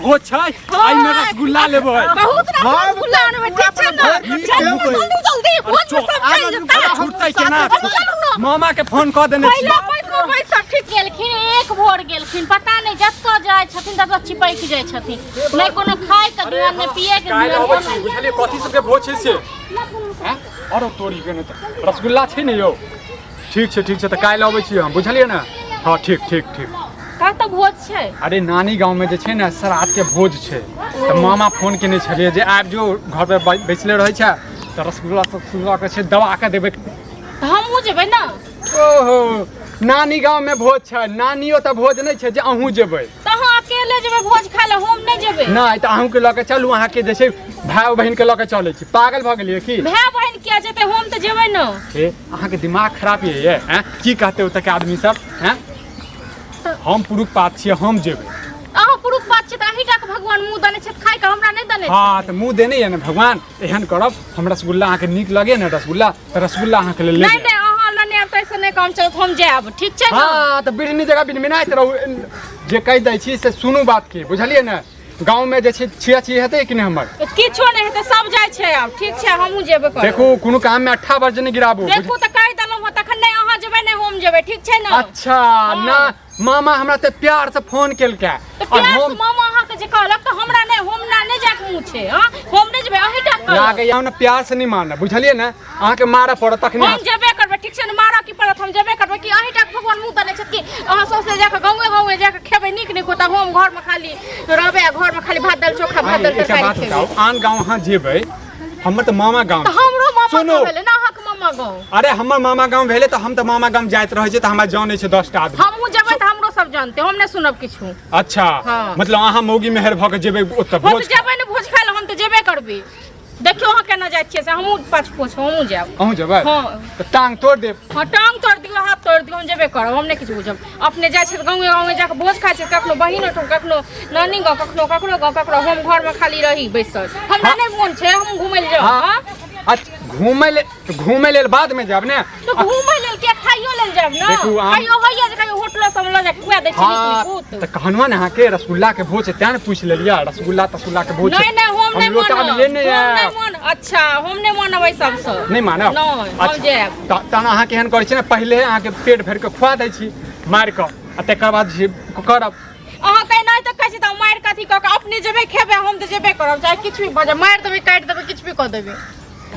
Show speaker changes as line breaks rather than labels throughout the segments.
भोज छै, एहिमे रसगुल्ला लेबै।
बहुत रसगुल्ला अनबै, ठीक छै ने? चलू ने, जल्दी जल्दी, भोज में सब चलि जेतै।
छूटतै केना?
चलू ने।
मामा के फोन कऽ देने छी।
पहिले पैसो पैसा ठीक
गेलखिन, एक भोर गेलखिन, पता नहि जतऽ जाइ छथिन ततऽ चिपकि जाइ छथिन। नहि कोनो खाय के ध्यान, नहि पिए के
काल्हि
ध्यान।
अबै छी, बुझलियै? कथी सबके भोज छै से हैं? आरो तोरी के नहि तऽ रसगुल्ला छै ने यौ? ठीक छै, ठीक छै, तऽ काल्हि अबै छी हम, बुझलियै ने? हँ, ठीक ठीक ठीक।
कतऽ भोज छै?
अरे, नानी गाँवमे जे छै ने, श्राद्ध के भोज छै। तऽ मामा फोन केने छलियै जे आबि जो, घर पर बैसले रहै छै, तऽ रसगुल्ला सब सुगुल्ला के छै, दबा के देबै।
तऽ हमहूँ जेबै ने।
ओहो, नानी गाँवमे भोज छै, नानियो तऽ भोज नहि छै जे अहूँ जेबै।
तऽ अहाँ अकेले जेबै भोज खाय लए, हम नहि जेबै?
नहि तऽ अहूँके लऽ के चलू, अहाँके जे छै भाय बहिनके लऽ के चलै छी। पागल भऽ गेलियै की?
भाय बहिन किया जेतै? हम तऽ जेबै ने।
हे, अहाँके दिमाग खराब ये ये हैं? की कहते ओतऽ आदमी सब हैं? हम पुरुख पात छियै, हम जेबै।
अहाँ पुरुख पात छियै तऽ अहीं टाके भगवान मुँह देने छथि खाय के, हमरा नहि देने?
हँ, तऽ मुँह देने यऽ ने भगवान। एहन करब, हम रसगुल्ला अहाँके नीक लगे ने रसगुल्ला, तऽ रसगुल्ला अहाँके लेल ले
नहि
जायब।
नहि, अहाँ लने आयब ताहिसँ नहि काम चलत, हम जायब, ठीक छै ने?
हँ, तऽ बिढ़नी जगह बिनबिनाइत रहू। जे कहि दै छी से सुनू बातके, बुझलियै ने? गाँवमे जे छै छिया छी हेतै कि नहि हमर?
किछो नहि हेतै, सब जाइ छै आब, ठीक छै? हमहूँ जेबै करब।
देखू, कोनो काममे अट्ठा वर्ज नहि गिराबू।
देखू तऽ, कहि देलहुँ हँ तखन, नहि अहाँ जेबै नहि हम जेबै, ठीक छै ने?
अच्छा ना, मामा हमरा तऽ प्यार से फोन केलकै।
तऽ
और
प्यार से
हम
मामा अहाँके जे कहलक तऽ हमरा नहि, हम ना नहि जायके मुँह छै। हँ, हम नहि जेबै, अहीं टा कहलक।
लागैया ने प्यार से नहीं मानब, बुझलियै ने? अहाँके मारऽ पड़त तखने।
हम जेबे करबै, ठीक छै ने? मारऽ की पड़त, हम जेबे करबै। कि अहीं टा के भगवान मुँह देने छथि कि अहाँ सौंसे जाकऽ गाँवे गाँवे जाकऽ खेबै नीक नीक होता, हम घरमे खाली रहबै आ घरमे खाली भात दालि चोखा, भात दालि
एकटा
तरकारी
बात
खेबै।
बताउ, आन गाँव अहाँ जेबै, हमर तऽ मामा गाँव
तऽ हमरो मामा
सुनू।
गाँव भेलै ने, अहाँके मामा गाँव।
अरे, हमर मामा गाँव भेलै तऽ हम तऽ मामा गाँव जाइत रहै छी, तऽ हमरा जानै छै 10टा आदमी।
हमहूँ जेबै तऽ हमरो सब जानते, हम नहि सुनब किछु।
अच्छा।
हाँ।
मतलब अहाँ मौगी मेहर भऽ के जेबै ओतऽ
हम
भोज
तऽ जेबै ने भोज खाय लए, हम तऽ जेबे करबै। देखियौ अहाँ केना जाइ छियै से, हमहूँ पाछू पाछू हमहूँ जायब।
अहूँ जेबै?
हाँ।
तऽ टांग तोड़ देब।
हाँ, टांग तोड़ दियौ, हाथ तोड़ दियौ, हम जेबे करब। हम नहि किछु बुझब। अपने जाइ छै तऽ गाँवे गाँवे जाकऽ भोज खाइ छै, कखनो बहिन ओहिठाम, कखनो नानी गाँव, कखनो ककरो गाँव ककरो, हम घरमे खाली रही बैसल। हमरा नहि मोन छै, हम घुमै लए जाउ।
हाँ।
हाँ।
अच्छा, घूमै लेल, घूमै लेल बादमे जायब ने?
तऽ घुमै लेल किया, खाइयो लेल जायब ने।
देखू,
खाइयो होइया जे कहियो होटलो सब लऽ जाके खुआ दै छै नीक नीक।
तऽ कहलहुँ ने अहाँके रसगुल्ला के भोज छै, तें ने पूछि लेलियै। रसगुल्ला तसगुल्ला के भोज छै।
नहि नहि, हम नहि
लोटा
मानब।
मे लेने
हम नहि
आयब।
मान, अच्छा, हम नहि मानब एहि सबसँ।
नहि मानब?
नहि, हम
अच्छा,
जायब।
तहन अहाँ केहन करै छी ने, पहिले अहाँके पेट भरि कऽ खुआ दै छी मारि कऽ, आ तकर बाद जे करब।
अहाँ कहीं नहि तऽ कहै छी तऽ मारि कऽ अथी कऽ कऽ अपने जेबै खेबै, हम तऽ जेबे करब, चाहे किछु भी भऽ जाय, मारि देबै, काटि देबै, किछु भी कऽ देबै।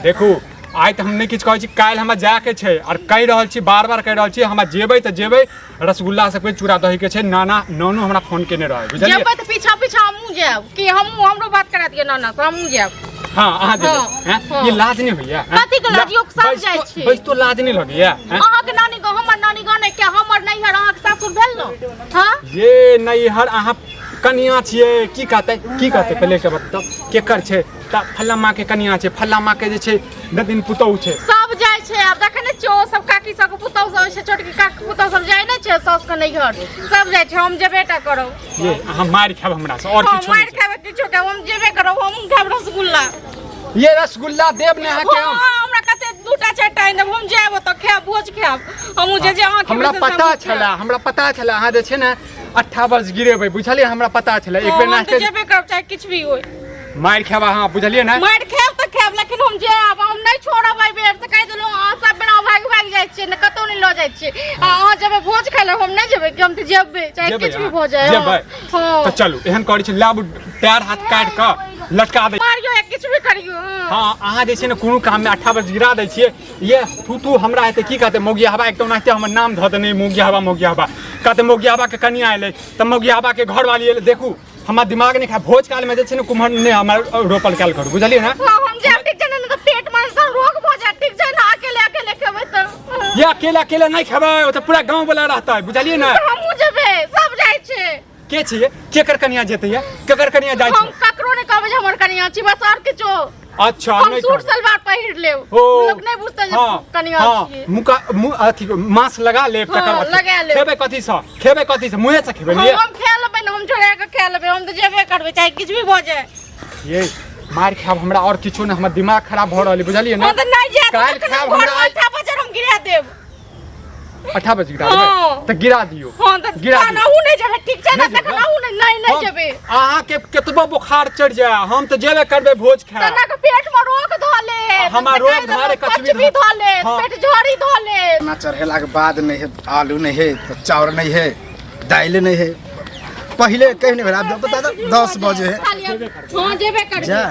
देखू, आइ तऽ हम नहि किछु कहै छी, काल्हि हमरा जायके छै, आओर कहि रहल छी, बार बार कहि रहल छी, हमरा जेबै तऽ जेबै। रसगुल्ला सबके चूड़ा दही के छै। नाना नानू हमरा फोन केने रहै, बुझलियै?
जेबै तऽ पीछा पीछा हमहूँ जायब कि हमहूँ, हमरो बात करा दिअ नाना से, हमहूँ जायब।
हाँ, अहाँ जेबै?
हाँ,
हैं?
हाँ।
ये लाज नहि होइया, हैं?
कथी के लाज? यौ, सब जाइ छी।
बैसतो लाज नहि लगैया, हैं?
अहाँके नानी गाँव हमर नानी गाँव नहि, क्या हमर नैहर अहाँके सासुर भेल ने? हाँ।
ये नैहर, अहाँ कनिया छियै, की कहतै, की कहतै? पहिले के बताउ, केकर छै? तऽ फल्ला माँ के कनिया छै, फल्ला माँ के जे छै नदिन पुतहु छै।
सब जाइ छै आब, देखै नहि छियै? ओ सब काकी सबके पुतहु सब छै, छोटकी काकी के पुतहु सब जाइ नहि छै साउस के नैहर? सब जाइ छै, हम जेबे टा करब।
ये अहाँ मारि खायब हमरा से और
हम
किछो
मारि
नहि छै।
खायब, किछो खायब, हम जेबे करब, हम खायब रसगुल्ला।
ये रसगुल्ला देब ने अहाँके हम।
हाँ, हमरा कते दूटा चारिटा आनि देब, हम जायब ओतऽ खायब, भोज खायब हमहूँ, जे जे अहाँ खेबै
हमरा
से
पता
हमहूँ
छलै,
खायब।
हमरा पता छलै, अहाँ जे छै ने अट्ठा वर्ष गिरेबै, बुझलियै? हमरा पता छलै एक
हाँ,
बेर
हम तऽ
नाश्ते
जेबे करब, चाहे किछु भी होय।
मारि खायब अहाँ, बुझलियै ने?
मारि खायब तऽ खायब, लेकिन हम जायब, हम नहि छोड़ब एहि बेर से कहि देलहुँ। अहाँ सब बेर अहाँ भागि भागि जाइ छियै ने, कतहु नहि लऽ जाइ छियै, आ अहाँ जेबै भोज खाय लए, हम नहि जेबै? कि हम तऽ जेबै, चाहे
जेबै
किछु भी
अहाँ?
भऽ जाय।
जेबै?
हाँ।
तऽ चलू, एहन करै छी, लाबू पैर हाथ काटि कऽ लटका दै।
मारियो या किछु भी करियो।
हाँ, अहाँ जे छै ने कोनो काममे अट्ठा वर्ष गिरा दै छियै। ये थू थू हमरा हेतै, की कहतै? मौगिया हवा एक तऽ ओनाहिते हमर नाम धऽ देने, मौगिया हवा, मौगिया हवा कहतै। मौगिया हवा के कनिया एलै तऽ मौगिया हवा के घरवाली एलै। देखू, हमरा दिमाग नहि खा, भोज कालमे जे छै ने कुम्हर नहि हमरा रोपल कयल करू, बुझलियै ने?
हाँ, हम जायब, ठीक छै ने? नहि तऽ पेट में सब रोग भऽ जायत, ठीक छै ने? अकेले अकेले खेबै तऽ।
ये अकेले अकेले नहि खेबै, ओ तऽ पूरा गाँव वाला रहतै, बुझलियै ने?
तऽ हमहूँ जेबै, सब जाइ छै।
के छियै? केकर कनिया जेतै? ये केकर कनिया जाइ
हम
छै?
ककरो नहि कहबै जे हमर कनिया छी, बस आओर किछो।
अच्छा।
हम
नहि
सूट
कहबै।
सलवार पहिर लेब,
ओ
लोक नहि बुझतै जे कनिया छियै।
मुका मुँह अथी मांस लगा लेब, तकर
हाँ,
बाद
लगा लेब।
खेबै कथीसँ? खेबै कथीसँ? मुँहेसँ खेबै
हम
ने?
हम खा लेबै ने, हम छोड़ा कऽ खा लेबै, हम तऽ जेबे करबै, चाहे किछु भी भऽ जाय।
ये मारि खायब हमरा और किछो नहि, हमर दिमाग खराब भऽ रहल है, बुझलियै ने?
हम तऽ नहि जायब।
काल्हि खायब हमरा
अट्ठा बजर हम गिरा देब।
अठा बजे गिरा देबै
हाँ।
तऽ गिरा दियौ
हाँ तऽ
गिरा
तहन
दियौ।
अहूँ नहि जेबै ठीक छै ने
नहि जेबै।
तखन अहूँ नहि नहि नहि
हम-
जेबै
अहाँके केतबो बुखार चढ़ि जाय हम तऽ जेबे करबै भोज खाय
तना के पेट में रोग धऽ लेत
हमरा रोग धरे, कचबी
कचबी धऽ लेत
हाँ।
पेट झड़ी धऽ लेत
खाना चढ़ेलाके बाद नहि है आलू नहि है तऽ चाउर नहि है दालि नहि है पहिले कहि नहि भेल आब जब दादा 10 बजे है
हाँ जेबे करबै
जा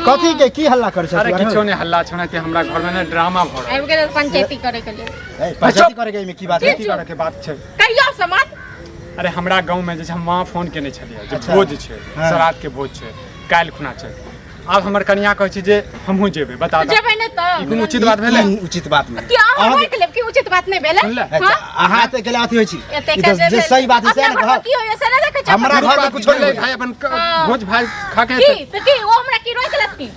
कथी के की हल्ला करै
अरे
छै
किछो नहि हल्ला छौ ते हमरा घर में ने ड्रामा भऽ रहल
आबि गेल पंचायती करे के लेल
पंचायती करे के एहिमे की बात है
की करे के बात छै
कहियो समाज
अरे हमरा गाँव में जे छै हम माँ फोन केने छलियै जे
अच्छा।
भोज छै
हाँ।
श्राद्ध के भोज छै काल्हि खुना छै आब हमर कनिया कहै छै जे हमहूँ जेबै बता दऽ
जेबै नहि तऽ
ई कोनो उचित बात भेलै
ई उचित बात नहि
कि अहाँ
अहाँ-
रोकि लेब कि उचित बात नहि भेलै
सुनले?
अच्छा,
हाँ?
अहाँ तऽ अकेले अथी होइ छी
एते
ई तऽ
के
जे सही बात है से
अपना
ने
घरमे
कहब
की होइए से नहि देखै छियै
हमरा
अपना
घरमे कुछो नहि
भेलै
होइए।
भाई अपन
हाँ।
भोज भात खा के
की तऽ की ओ हमरा की रोकि लेत की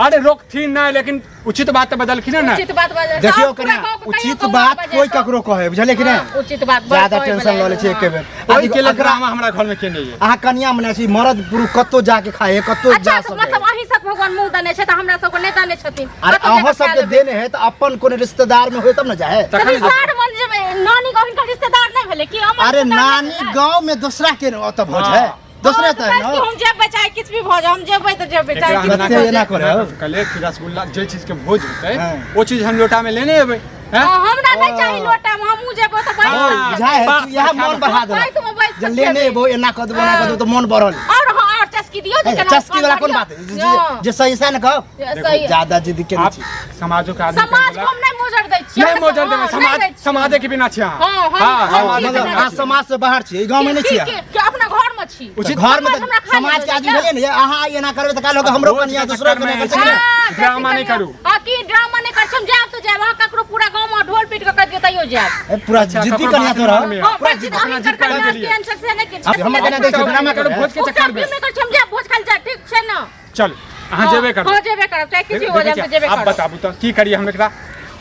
अरे रोकथिन नहि लेकिन उचित बात तऽ बदलखिन ने
उचित बात बजल
देखियौ कनिया उचित बात कोई ककरो कहै बुझलियै कि
हाँ,
नहि
उचित बात बड़
ज्यादा
कहै
टेंशन
बला
लऽ लै छी
हाँ।
एके बेर आ
ओहि
देखियौ,
के लेल
अकरा
ड्रामा हमरा घर में केने ये
अहाँ कनिया मने छी मरद पुरुष कतौ जाके खाए कतौ
अच्छा
जा
तऽ
सकै
मतलब अहीं सब भगवान मुँह देने छै तऽ हमरा सबके नहि देने छथिन
अरे
कतौ जाके
अहाँ
खा
सबके
लेबै।
देने है तऽ अपन कोनो रिश्तेदार में होय तब ने जाए
तऽ
तखन
रिश्तेदार मन जेबै नानी गाँव हिनकर रिश्तेदार नहि भेलै कि हमर
अरे
रिश्तेदार नहि
नानी
भेलै?
गांव में दूसरा के ओतऽ भोज है
हाँ।
दूसरे
हाँ,
तऽ है
तऽ
ना
हम जेबै चाहे किछु भी भऽ जाए हम जेबै तऽ जेबै चाहे
एकरा
किछु
हम
कते
भी भऽ
एना
जाए।
करे हो?
कहले कि रसगुल्ला जे चीज के भोज होतै
हाँ।
ओ चीज हम लोटा में लेने एबै हैं?
हाँ, हमरा नहि चाही लोटा में हमहूँ जेबै तऽ बैस
हाँ।
कऽ
बुझाय है
बाप
कि इएह मन बढ़ा
बाइक
देलक
में बैस
जे
कऽ
लेने
खेबै।
एबो एना कऽ देबो एना कऽ देबो तऽ मन बढ़ल
और हाँ और चस्की दियौ जे
ए,
केना
चस्की वाला कोन बात है जे- जे- जे सही से ने कहब
सही
ज्यादा जिद के
आप
छी
समाजो के आदमी
समाज
कहि
को हम
देलक।
नहि मोजर दै छियै
नहि मोजर देबै
हाँ, नहि
समाज
दै छियै।
समाजे के बिना छियै अहाँ
हाँ, हम-
हाँ,
हम
समाजे
छी
के
मतलब
बिना
अहाँ
छियै।
समाज से बाहर छियै गाँव में नहि
की-
छियै
की- की अपना घर में छी
उचित
घर में
समाज हमरा
तऽ
खाय
समाज के
लए
आदमी
दै
भेलै ने अहाँ एना करबै तऽ काल्हि होके हमरो
भोज
कनिया
के
दोसरो
चक्कर में
कनिया
जे छै
करतै
ने,
हाँ,
ड्रामा नहि करू।
हाँ, की ड्रामा नहि करै छी, हम जायब तऽ जायब अहाँ ककरो पूरा गाँव में ढोल पीट कऽ कहि दियौ तैयो जायब
ए, पूरा
अच्छा,
जिद्दी
ककरो
कनिया
बात
तोरा
नहि मानबै।
हाँ,
पूरा
बस
जिद्दी
अहीं
अपना जिद
कर
कर
कनिया
देलियै।
टेंशन से नहि किछु
अब हमर कनिया दै छै ड्रामा
करू
करू
भोज के
ओ
चक्कर में
सब करै छी, हम जायब भोज खाय लए जायब, ठीक छै ने
चल अहाँ जेबे करबै
हाँ जेबे करब चाहे किछु हो जाए जेबे
आब
करब
बताबू तऽ की करियै हम एकरा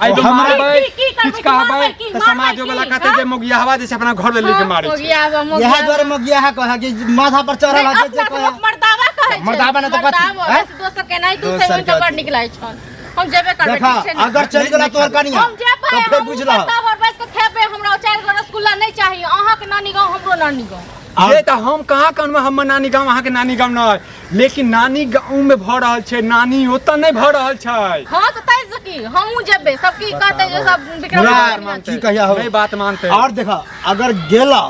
आइ
हमरा-
मारबै
की- की करबै,
किछु
की
कहबै
मारबै, की
तऽ
मारबै,
समाजो वाला
की,
कहतै
हाँ?
जे मोगियाहवा जे छै अपना घर में लेके मारै छै
इएह दुआरे मगिया कहे कि माथा पर चढ़ल है जे कहे
मर्दावा कहै छै
मर्दावा नहि तऽ कथी,
मर्दावा,
हैं?
वैसे दोसर के नहीं दूसर
दोसर
हुनका
के
बड़
अथी।
नीक लागै छन हम जेबे करबै
देखा
ठीक छै ने?
अगर चलि गेला तोहर कनिया
हम जेबै
तऽ फेर
हम
बुझलह
बताब और बैस के खेबै हमरा चारि गो रसगुल्ला नहीं चाहिए अहाँ के नानी गाँव हमरो नानी गाँव
ये तऽ हम कहाँ कहलहुँ हमर नानी गाम अहाँके नानी गाम नहि लेकिन नानी गाँव में भऽ रहल छै नानी ओतऽ नहि भऽ रहल छै
हाँ तऽ तै से की हमहूँ जेबै सब की कहतै जे सब विक्रम
पूरा
के कनिया
की कहिया हो
नहि बात मानतै
और देखा अगर गेला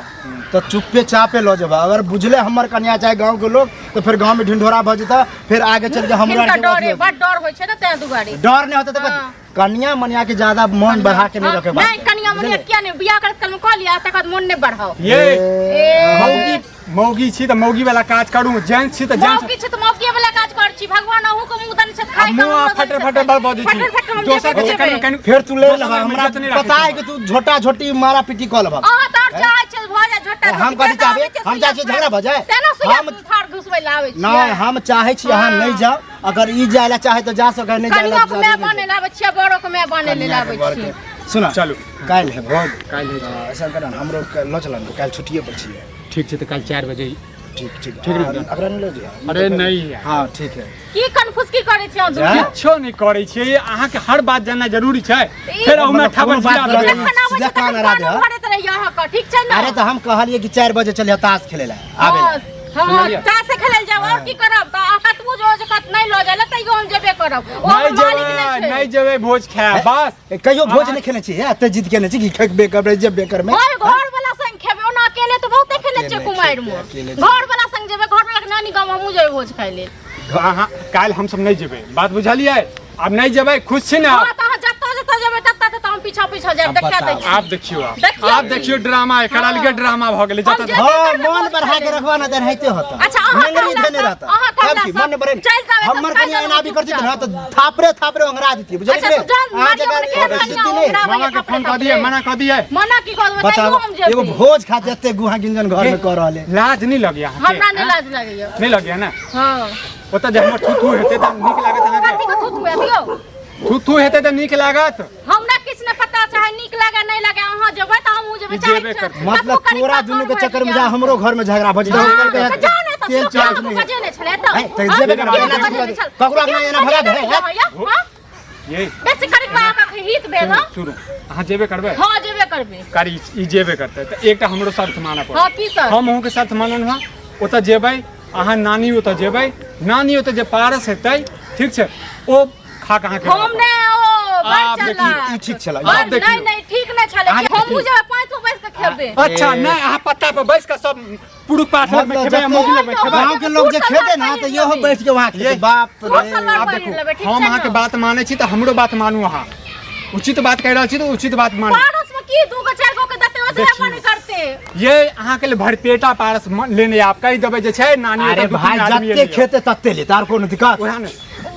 तो चुप्पे चापे लऽ जेबा अगर बुझले हमर कनिया चाहे गांव के लोग तो फिर गांव में ढिंढोरा भऽ जेता फिर आगे चल के हमरा
हिनका
आरके
डरे
अथी
बड़ डर होइ छै ने तैं दुआरे
डर नहीं होता तो
हाँ।
कनिया मनिया के ज्यादा मन बढ़ा के नहीं रखे
नहीं कनिया मनिया किया नहीं बियाह करत काल में कह लिया तकर बाद मन नहीं बढ़ाओ
ये मौगी मौगी छी तऽ मौगी वाला काज करू जेंट्स छी तऽ जेंट्स
मौकी छै तऽ मौकी वाला काज कर छी भगवान अहूँ के मुंह दने छै
आ
खाय के
मुँह
हमरो
फटर
दने
फटर
छै
बड़ बजै
फटर फटर
छी
हम
दोसर के
जेबै
चक्कर में कनि
फिर तू ले
दोसर
लेबा
में
हमरा
इज्जत नहि राखै
पता है
छी।
कि तू झोटा झोटी मारा पीटी कऽ लेबा
अहाँ तऽ आओर चाहै छै भऽ जाय झोटा
हम कथी चाहबै? हम चाहै छियै झगड़ा भऽ जाय?
तेना सुइया
हम-
थार घुसबै लए आबै छियै
नहीं हम चाहे छी अहाँ नहीं जाओ अगर ई जाय ला चाहे तो जा सके नहीं जाय ला
कनियो के माय बने लए आबै छियै बड़ो के माय बने लए आबै छियै
सुना
चलू
काल्हि है भोज
काल्हि है।
हाँ, ऐसा करना हमरो लऽ चलन काल्हि छुट्टिए पर छियै
ठीक छै तऽ काल्हि 4 बजे
ठीक ठीक
ठीक
हाँ,
है।
अकरा नहीं लऽ जइहे।
अरे नहीं है।
हाँ ठीक है
की कन्फ्यूज की करै छियै अहाँ दुनू?
किछो नहि करै छियै अहाँके हर बात जानना जरूरी छै
ई-
फेर ओहिमे
मतलब
ठाबर
कोनो बात
जिला
गलत
देबै।
नहीं।
जखन आबै
सीधा
छै
कान
तखन
अड़ा
कान
दे, हाँ?
भरैत रहियै अहाँके ठीक छै ने
अरे तऽ हम कहलियै कि 4 बजे चलिए ताश खेले ला आबे ला
हाँ
सुनलियै?
तासे खेलल जाब और की करब तऽ अहाँ कतबो जो जे कत नहि लऽ जाय तैयो हम जेबे करब ओ
नहि
हमर मालिक
जेबै
नहि छै
नहि जेबै भोज खाय बस
ए, कहियो भोज नहि खेने छी एते जिद केने छी कि खेबे करबै जेबे करबै
ओए घर वाला संग खेबै ओना अकेले तऽ बहुते खेने छियै
अकेले
कुमारि मे
खेतै, अकेले
घर वाला संग जेबै घर वाला के नानी गाँव हमहूँ जेबै भोज खाय लेल
अहाँ काल्हि हमसब नहि जेबै बात बुझलियै आब नहि जेबै खुश छी ने
हाँ तऽ अहाँ जतऽ जतऽ जेबै ततऽ ततऽ हम पीछा पीछा जायब
आब
देखा दै
बताउ।
छी
आब देखियौ आब
देखियौ।
आब देखियौ ड्रामा एकर अलगे ड्रामा भऽ गेलै
हम
जतऽ
जेबै
हाँ
करबै
मन
भोज
बढ़ा
खाय
के
लेल।
रखबा ना तऽ एनाहिते होता
अच्छा, अहाँ
नेंगरी
कहला
धेने
सब-
रहता
अहाँ
तब
कहला
की
सब
मन बढ़े
चलि जाबै तऽ
हमर
खाय
कनिया
लेल
एना भी करती
चुपचाप।
ना तऽ थापरे थापरे ओंघरा देती बुझलियै
अच्छा तू जान
अहाँ
मारियो
जगह
हमर केहन कनिया
जिद्दी नहि
ओंघराबै
मामा के फोन कऽ दियै मना कऽ दियै
मना की कऽ देबै तैयो
बताओ
हम जेबै
एगो भोज खाते एते गुहा गिंजन घर में कऽ रहल है
लाज नहि लगैया अहाँके
हमरा नहि लाज लागैया
नहि लगैया ने
हाँ
ओतऽ जे हमर थू थू हेतै तऽ नीक लागत अहाँके
कथी के थूथू हेत यौ
थू थू हेतै तऽ नीक लागत
हमरा किछु नहि पता चाहे नीक लागे नहि लागे अहाँ जेबै तऽ हमहूँ जेबै
ई
चाहे
जेबे करतै।
मतलब तोरा दुनू के चक्कर में जा हमरो घर में झगड़ा भऽ जेतै
हाँ,
ओकर
तऽ जाउ ने तऽ
तेल
लोक
चार्ज
अहाँके
नहीं है।
बजेने छलै तऽ
है, तऽ
हाँ,
जेबे करबै,
किया
एना
बजेने
ककरो
छल?
ककरो अंगना एना भगा
बजेने
दे,
छलै, हाँ?
ये
बेसी करीब अहाँके हित भेल हँ
सुनू अहाँ जेबे करबै
हाँ जेबे करबै।
कारी ई जेबे करतै तऽ एकटा हमरो शर्त मानऽ पड़त।
हँ, की शर्त?
हम अहूँके शर्त मानलहुँ हँ, ओतऽ जेबै अहाँ नानी ओतऽ जेबै, नानी ओतऽ जे पारस हेतै, ठीक छै, ओ खा कऽ अहाँके
हम
रहऽ पड़त।
नहि ओ बड़
आब देखियौ,
चलाक।
ई ठीक छलै।
बड़
आब देखियौ।
नहि नहि ठीक नहि छलै।
अहाँ
हमहूँ जेबै पाँच गो बैस कऽ खेबै।
अच्छा नहि, अहाँ पत्ता पर बैस कऽ सब पुरुख पाठ लगमे
मतलब
खेबै आ
जते
मौगी लगमे खेबै।
गाँव के लोग जे खेते ना तऽ इहो बैठ के वहाँ खेते। बाप
सूट
रे।
सलवार
आब
पहिर
देखू,
लेबै, ठीक
हम
छै
अहाँके
ने?
बात मानै छी तऽ हमरो बात मानू। अहाँ उचित बात कहि रहल छी तऽ उचित बात मानू।
पारस में की 2 गो 4 गो के देते ओतबे
देखियौ।
मन करते।
ये अहाँके लेल भरपेटा पारस लेने आब कहि देबै जे छै नानी
अरे
ओतऽ दू
भाई
तीन आदमी
जते
एलैए।
खेते तते ले, तार कोनो दिक्कत।
ओएह ने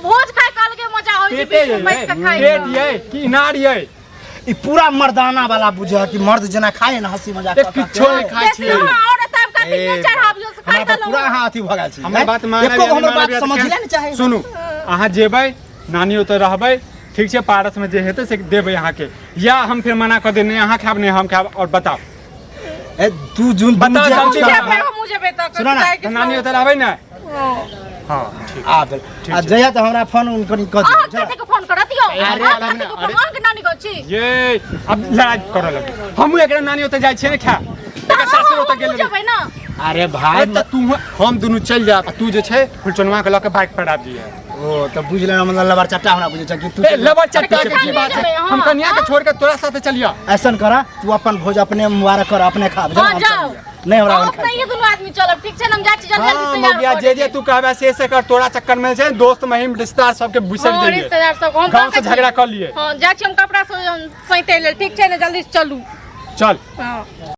भोज खाय के अलगे मजा होइ छै,
पेटे
बीच में बैस के खाय
पेट
के।
ये कि इनार ये?
ई पूरा मर्दाना वाला बुझे कि मर्द जेना खाए ना हंसी मजाक
ए,
कऽ कऽ
किछो
के।
नहि खाइ
बेसी
छियै।
अहाँ औरत आबि कऽ
ए,
नहि चढ़ाबियौ से
हमरा
खाइ
तऽ
देलहुँ।
पूरा अहाँ अथी भऽ गेल छी।
हमर बात मानब
एको
या
गो
नहि
हमर
मानब
बात
या तऽ
समझले ने चाहे।
सुनू, अहाँ जेबै नानी ओतऽ रहबै, ठीक छै, पारस में जे हेतै से देबै अहाँके, या हम फेर मना कऽ देब, नहि अहाँ खायब नहि हम खायब। और बताउ।
ए तू जुन
बताउ,
जे
जल्दी
कुछ
बताउ।
करबा।
हमहूँ जेबै तऽ
सुनो ना,
जाय के
तऽ नानी ओतऽ रहबै ने?
हँ।
हँ ठीक।
आ भेल। आ जहिया तऽ हमरा फोन उन कनि कऽ
अहाँ
दियौ।
कथी के फोन करत यौ?
अरे,
अहाँ
अरे,
कथी के फोन?
अरे।
अहाँके नानी गाँव छी?
ये अब लड़ाई करऽ लगे। हमहूँ एकरा नानी ओतऽ जाइ छियै ने खाय, एकर सासुर ओतऽ गेल
हमहूँ जेबै ने।
अरे भाई
अरे तऽ तू हम दुनू चलि जायब आ तू जे छै फुलचनुआ के लऽ के बाइक पर आबि जइहे।
ओ तऽ बुझि लेना, मतलब लबर चट्टा हमरा बुझै छै कि तू
ए लबर चट्टा के की
चलि
बात है?
जेबै, हँ।
हम कनिया के छोड़ के तोरा साथे चलिया?
ऐसन कर, तू अपन भोज अपने मुबारक कर, अपने खा। बुझल?
हँ,
हम
जाउ।
चलियै। नहीं हमरा
अहाँ
खाइ
अपनहिए दुनू आदमी चलब, ठीक छै ने? हम जाइ छी जल्दी
हाँ
जल्दी
मौगिया,
तैयार
जे जे तू कहबे से कर। तोरा चक्कर में छै दोस्त महिम रिश्तेदार सबके बिसरि
हँ
जइए,
रिश्तेदार सब हम
गाँव से झगड़ा कर लिए।
हँ जाइ छी हम कपड़ा सब सैंते लेल, ठीक छै ने? जल्दी से चलू।
चल।
हँ।